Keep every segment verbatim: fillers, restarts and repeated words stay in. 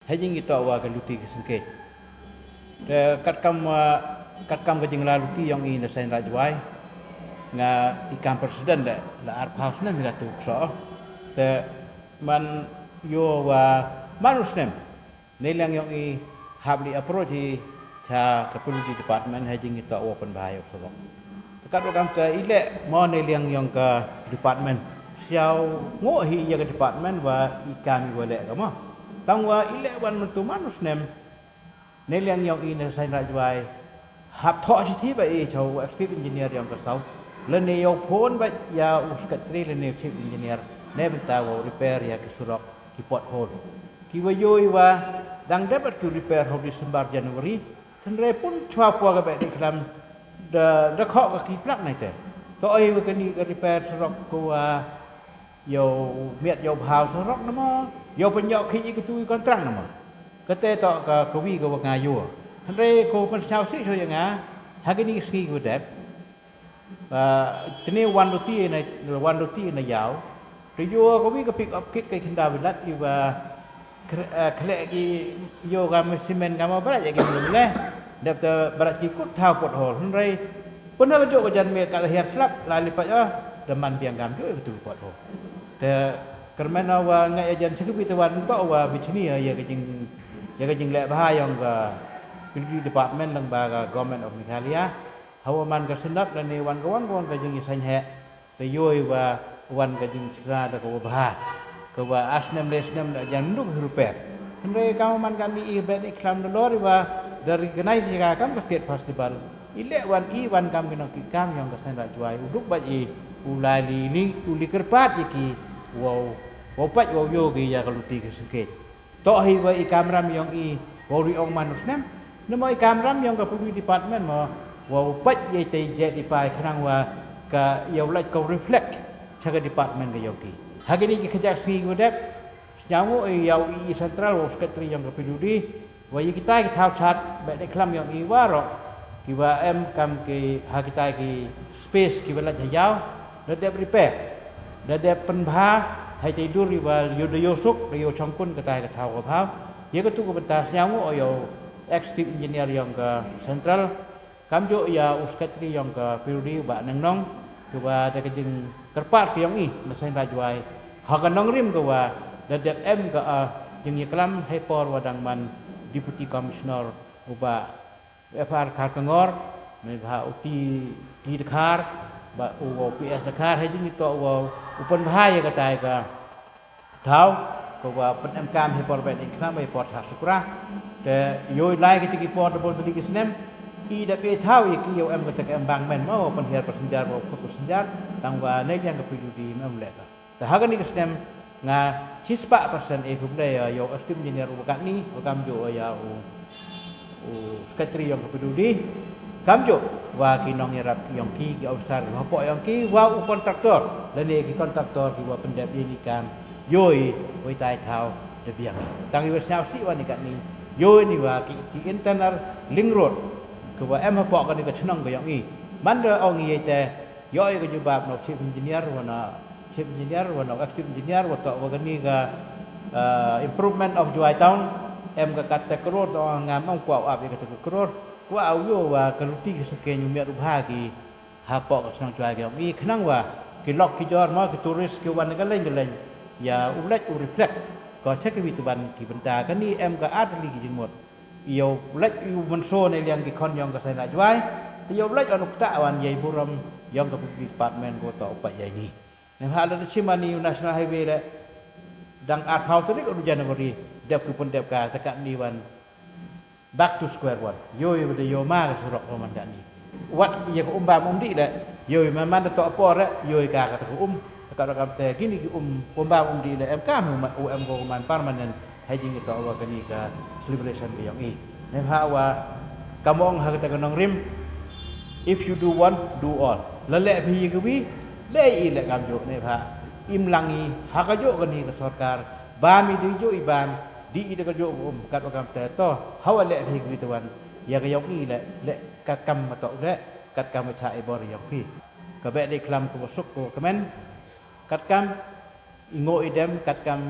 Hei jingitoh wa ka luti ka sngkhet. Te katkam wa, katkam ka jingla luti yong i na Seiñ Raij Jwai, nga i kam president le, la arphaw snem hi katu ksoh. Te man yoh wa man u snem, neiliang yong i hap li approach i cha ka P W D department hei jingitoh wa pynbha ya u surok. Te katwa kamte i leh mo neiliang yong ka department, sñiaw ngooh hi ya ka department wa i kam i wa leh ka mo. Tangwa i leh wan mynta man u snem, neiliang yong i na Seiñ Raij Jwai, hap thoh chithi bha i cha u executive engineer yong ka South, lane yow phone bha ya u secretary lane u chief engineer, neibynta wow repair ya ki surok, ki pothole, kiwa yoh i wa dang dep bha ki repair ha u December, January, hynrei pun chwa pwa ka Behdikhlam da, da khoh ka ki plak neitæ. Toh i wa kani ka repair surok kawa yow miat yow bha u surok namo, yow pynyoh khih i katu i contract namo. Katæ toh ka kawi kawa nga yoh. Hynrei kawa pynsñiawsih chooh ya nga, ha kini ki sngi kiwa dep, tæ ne wan luti na, wan luti na yaw, tæ yoh kawi ka pick up kit ka khyndaw bilat iwa khleh ki, yoh ka cement ka mo, baraj ya ki mlum leh, dep tæ baraj ki kut thaw pothole, hynrei pynha ka jooh ka janmiet ka la hiar slap la li pait o, da man biang kamjooh i katu pothole. Te kyrmen o wa nga ya jan chi kawi tæ wan toh wa bichni ya ka jing, ya ka jingleh bha yong ka P W D department lyngba ka Government of Meghalaya, hawa man ka synod lane wan ka, wan ka, wan ka jingyasaiñ heh, tæ yoh i wa wan ka jingchna da kawa bha, kawa ar snem le snem da jan duk hi repair. Hynrei kamwa man kani i Behdikhlam da lor i wa da recognize ya ka kam ka state festival, i leh wan i wan kam ki nongkit kam yong ka Seiñ Raij Jwai u duk bha i, u lai li, li u li kyrpaad ya ki, wow, wow pait wow yoh ki ya ka luti ka sngkhet. Toh hi wa i kamram yong i wow ri ong man u snem, namo i kamram yong ka P W D department mo, wow pait ya itæ i jait i pa i khnang wa ka yow lait kaw reflect cha ka department ka yong ki. Ha kini ki khajiak sngi kiwa dep, sñiaw ngooh i ya u E E Central wa u secretary yong ka P W D, wa ya kitai ki thaw chaad Behdikhlam yong i waroh, kiwa em kam ki ha kitai ki space kiwa lait ha yaw, da dep repair, da dep pynbha, heitæ i dur iwa yoh da yoh suk da yoh chongkun katai ka thaw ka bhaw. Ya katu ka bynta sñiaw ngooh ya u executive engineer yong ka Central, kamjooh ya u secretary yong ka P W D u Bah Nengnong, kiwa da ka jingkyrpaad ka yong i na Seiñ Raij Jwai, ha ka nongrim kawa da dep em ka, ah, jingyaklam heipor wa dang man Deputy Commissioner u Bah F R Kharkongor, neibhah u T, T Dkhar, bad u P S Dkhar, hei jingitoh wow u pynbha ya katai ka thaw, kawa pynemkaam heipor Behdikhlam, heipor Thad Sukra. Te yow lai kitæ ki por da bor tylli ki snem, i da pynbha thaw ya ki yow em katæ ka embankment mo, wow pynhiar passenger, wow khut passenger, tangwa neiliang ka P W D ym em leh ka. Tæ ha kani ka snem, nga chispah percent e khublei ya u executive engineer wa katni, wa kamjooh ya u, u secretary yong ka P W D, kamjooh wa ki nongyarap yong ki, ki officer kiwa hapoh yong ki, wa u contractor, lane ki contractor kiwa pyndep yeini i kaam, yow i, wei tai thaw da biang. Tang iwa sñiawsih wan i katni, yow i ni wa ki, ki internal link road, kiwa em hapoh kani ka chnong ka yong i. Manda ong i yeitæ, yow i ka jubab na u chief engineer wa na, chief engineer wa na u executive engineer wa toh wa kani ka, ah, improvement of Jowai Town, em ka kattæ klur, toh ngam ong kwah u ap ya katæ ka klur, kwah u yoh wa ka luti ka sngkhet u miat u bha ki hapoh ka chnong Jowai ka yong i, khnang wa ki lok ki jor mo, ki tourist kiwa wan ka leiñ ka leiñ, ya u lait u reflect ko cha kiwi tæ wan ki bynta. Kani em ka ar tylli ki jingmut, yow lait u mynsoo neiliang ki khon yong ka Seiñ Raij Jowai, te yow lait wan u ktah wan yei burom yong ka P W D department kawa toh u pait yeini. Neibhah lada chim ani u National Highway leh, dang arphaw tarik u January, dep ki pyndep ka, tæ katni wan back to square one. Yow i wa da yow ma ka surok wa man katni. Wat ya ka um bam um dih leh, yow i man, manda toh por leh, yow i ka katæ ka um. Tæ katwa kamtæ kini ki um, um bam um dih leh emkaam u em ko man permanent, hei jingitoh wa kani ka celebration ka yong i. Neibhah wa, kam ong ha katæ ka nongrim, if you do one, do all. La leh phi ya kawi, leh i leh kamjooh, neibhah im lang i ha kajooh kani ka sorkar, bam i da kajooh i bam, dih i da kajooh ka um, katwa kamtæ toh hawa leh phi kawi tæ wan, ya ka yong i leh, leh katkam wa toh leh, katkam wa chah i bor yong phi. Ka Behdikhlam kawa suk kawa kmen, katkam i ngooh i dem, katkam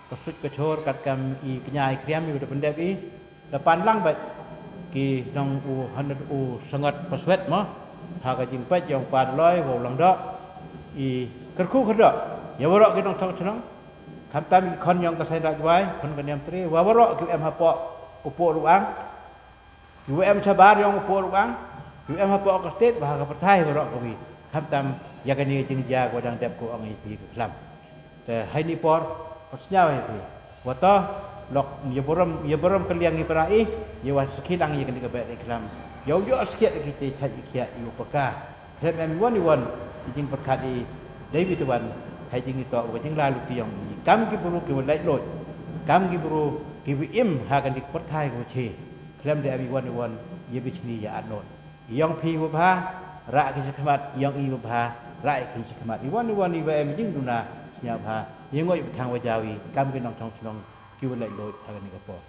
ka sut ka chor, katkam i kñia i kriam i wa da pyndep i, da pan lang bait ki nong u hanat u sangat paswet mo, ha ka jingpait yong pa Daloi wa u Langdoh, i kyrkhu kyrdoh ya waroh ki nongchong chnong, khamtam i khon yong ka Seiñ Raij Jwai, khon ka Niamtre, wa waroh ki em hapoh u poh Rubang, ki wa em chabar yong u poh Rubang, ki wa em hapoh ka state, wa ha ka pyrthai waroh kawi, khamtam ya kani ka jingjia wa dang dep ko ong i phi ka khlam. Te heini por, pynsñiaw i phi, wa to, lok ya burom, ya burom ka liang i para i, ya wa sakhi lang ya kani ka beh i khlam, yow yoh sakhiat ki te chait i khiah i wa pyrkhat. Khlem em iwon iwon i jingpyrkhat i, dei wi te wan, hei jingitoh wa jinglaluti yong i, kam ki bru ki wa lait loit, kam ki bru ki wa im ha kani ka pyrthai ka wa che. Khlem da em iwon iwon ya bichni ya atnot. Yong phi wa bha, rah ki chakhmat, yong i wa bha, rah ki chakhmat. Iwon iwon i wa em jingduna, sñiawbha, ya ngooh i wa thang wa jaw i, kam ki nongchong chnong ki wa lait loit ha kani ka por.